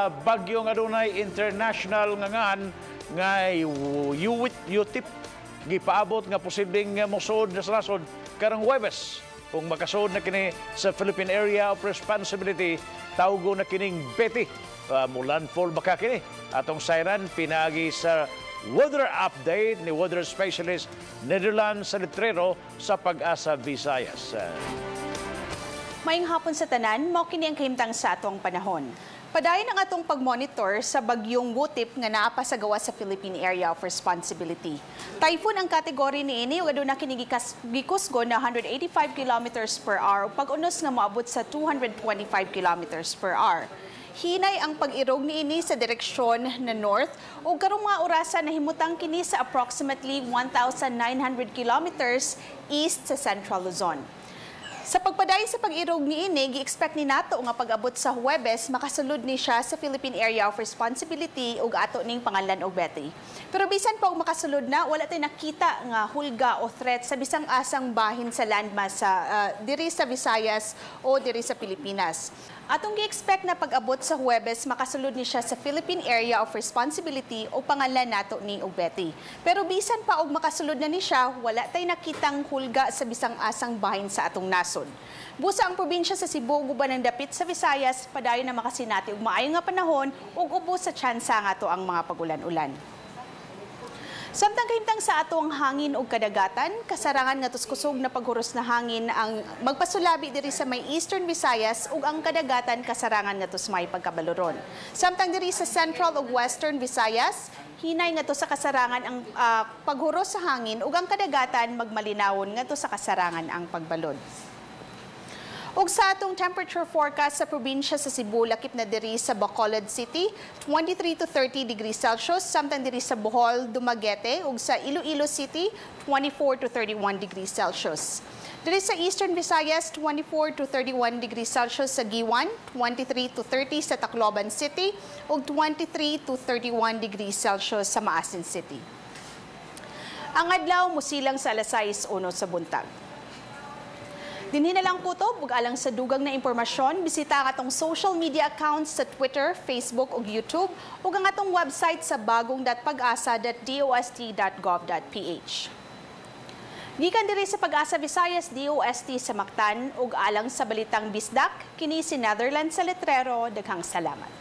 sa bagyo nga adunay international nga ngan nga Yuwit Yutip, gipaabot nga posibleng mosuod na sa nasod karong Huwebes. Kung makasuod na kini sa Philippine Area of Responsibility, tawgo na kining Betty. Mulandfall baka kini? Atong sayran pinaagi sa weather update ni weather specialist Netherlands Salitrero sa Pag-asa Visayas. Maayong hapon sa tanan, mao kini ang kahimtang sa atong panahon. Padayon ang atong pag-monitor sa bagyong Wutip nga naa pa sa gawas sa Philippine Area of Responsibility. Typhoon ang kategory niini ug aduna kini gikusgon na 185 kilometers per hour ug pag-unos nga moabot sa 225 kilometers per hour. Hinay ang pag-irog niini sa direksyon na north ug karong mga orasa nahimutang kini sa approximately 1,900 kilometers east sa Central Luzon. Sa pagpadayon sa pag-irog niini, gi-expect ni nato nga pag-abot sa Huwebes makasulod ni siya sa Philippine Area of Responsibility ug ato ning pangalan og Betty. Pero bisan pa og makasulod na, wala tay nakita nga hulga o threat sa bisang asang bahin sa landmass sa diri sa Visayas o diri sa Pilipinas. Atong gi-expect na pag-abot sa Huwebes makasulod ni siya sa Philippine Area of Responsibility o pangalan nato ni og Betty. Pero bisan pa og makasulod na ni siya, wala tay nakitang hulga sa bisang asang bahin sa atong nasod. Busa ang probinsya sa Cebu ug uban ang dapit sa Visayas padayon na makasinati og maayo nga panahon ug ubos sa tsansa nga ato ang mga pagulan-ulan. Samtang kahimtang sa atong hangin ug kadagatan, kasarangan nga kusog na paghuros na hangin ang magpasulabi diri sa may Eastern Visayas ug ang kadagatan kasarangan nga may pagkabaluron. Samtang diri sa Central ug Western Visayas, hinay ngadto sa kasarangan ang paghuros sa hangin ug ang kadagatan magmalinawon ngadto sa kasarangan ang pagbalod. Ug sa atong temperature forecast sa probinsya sa Cebu, lakip na diri sa Bacolod City, 23 to 30 degrees Celsius, samtang diri sa Bohol, Dumaguete ug sa Iloilo City, 24 to 31 degrees Celsius. Diri sa Eastern Visayas, 24 to 31 degrees Celsius sa Guiuan, 23 to 30 sa Tacloban City ug 23 to 31 degrees Celsius sa Maasin City. Ang adlaw musilang sa alas 6:01 sa buntag. Dinhi na lang kutob ug alang sa dugang na impormasyon, bisita ang atong social media accounts sa Twitter, Facebook ug YouTube ug ang atong website sa bagong.pagasa.dost.gov.ph. Gikan diri sa Pag-asa Visayas DOST sa Mactan ug alang sa Balitang Bisdak, kini si Netherlands Salitrero, daghang salamat.